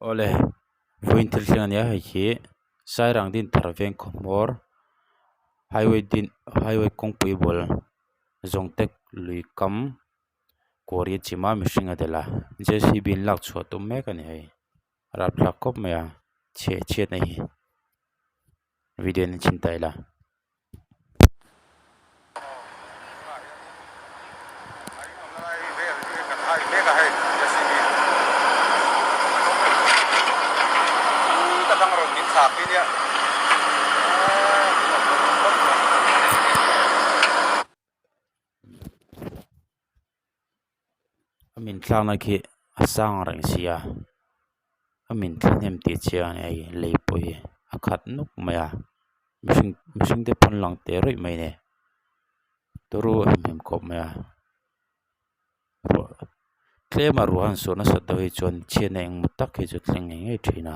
Awle vawiin thil thleng ania hei hi Sairang Dinthar veng khaw hmawr highway din highway kawngpui bul Zawngtek lui kam kawr hi a chim a mihring a delh a J C B in lak chhuah tum mek a ni hei a rapthlak khawp mai a chhe chhiatna hi video in a chhin ta ila. A min thlakna khi a sang reng sia a min thla hnem tih chiang a ni hei lei pawh hi a khat nuk mai a mihring mihring te pawn lang teh rawih mai a ni turu a hnem khawp mai a ruah tlem a ruah a han sur nasat deuh hi chuan chhiatna engemaw tak hi chu thleng ngei ngei thin a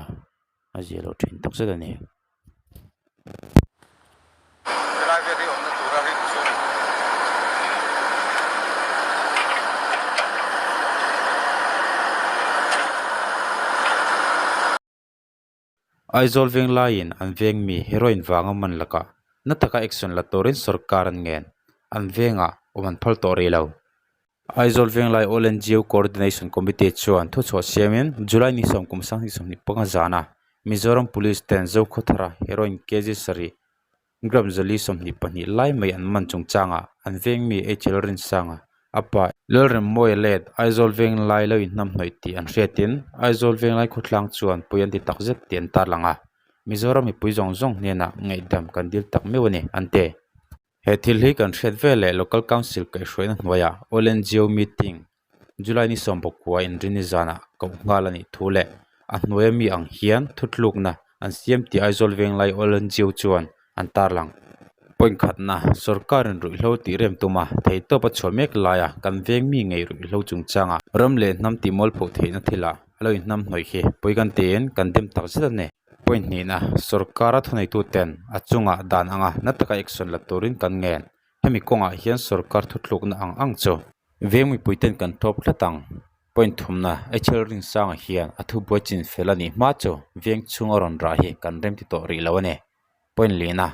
a zia loh thin tak zet a ni. Helai vel hi awmna tura rin chu a ni. Aizawl veng laiin an veng mi heroin vanga man lakah na taka action la turin sorkar an ngen. An vengah awm an phal tawh rih lo. Aizawl Venglai All NGO Coordination Committee chuan thuchhuah siamin July ni sawmkum sanghnih 25 zana Mizoram Police ten Zokhawthara heroin kg sarih gram zali 22 lai mai an man chungchangah an veng mi HL Rinsanga a pa Lalremmawia let Aizawl Venglai lo inhnamhnawih tih an hriatin Aizawl Venglai khawtlang chuan pui an ti takzet tih an tarlang a, Mizoram mipui zawng zawng hnenah ngaihdam kan dil tak meuh a ni an ti. He thil hi kan hriat vel leh Local Council kaihhruaina hnuaiah All NGO Meeting July ni sawmpakua inrinni zanah koh nghal a nih thu leh a hnuaia mi ang hian thutlukna an siam tih Aizawl Venglai All NGO chuan an tarlang. Point khatna, Sorkarin ruihhlo tih rem tuma theihtawp a chhuah mek laia kan veng mi ngei ruihhlo chungchanga ram leh hnam tihmualphoh theihna thilah a lo inhnamhnawih hi pawi kan tiin kan dem takzet a ni. Point hnihna, Sorkara thuneituten a chungah dan anga na taka action la turin kan ngen. Hemi kawngah hian sorkar thuthlukna ang ang chu veng mipuiten kan tawp tlat ang. Point thumna, HL Rinsanga hian a thubuai chin fel a nih hma chu veng chhung a rawn rah hi kan remti tawh rih lo a ni. Point lihna,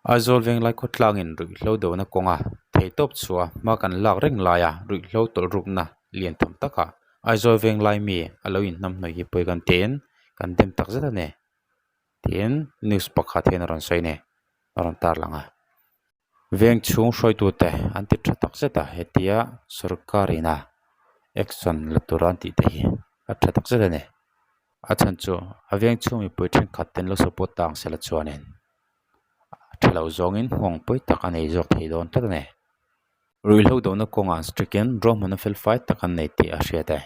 Aizawl Venglai khawtlangin ruihhlo dona kawnga theihtawp chhuah hma kan lak reng laia ruihhlo tawlhrukna lian tham takah Aizawl Venglai mi a lo inhnamhnawih hi pawi kan tiin kan dem tak zet a ni tiin news pakhat hian a rawn sawi a ni a rawn tarlang a. Veng chhung hruaitute an ti tha tak zet a hetia sorkar ina action la tura an tih te hi a tha tak zet a ni. A chhan chu a veng chhung mipui thenkhat ten lo support ta ang sela chuanin a tha lo zawngin nghawng pawi tak a nei zawk thei dawn tlat a ni. Ruihhlo dohna kawngah strict in ruahmanna fel fai tak an nei tih a hriat e.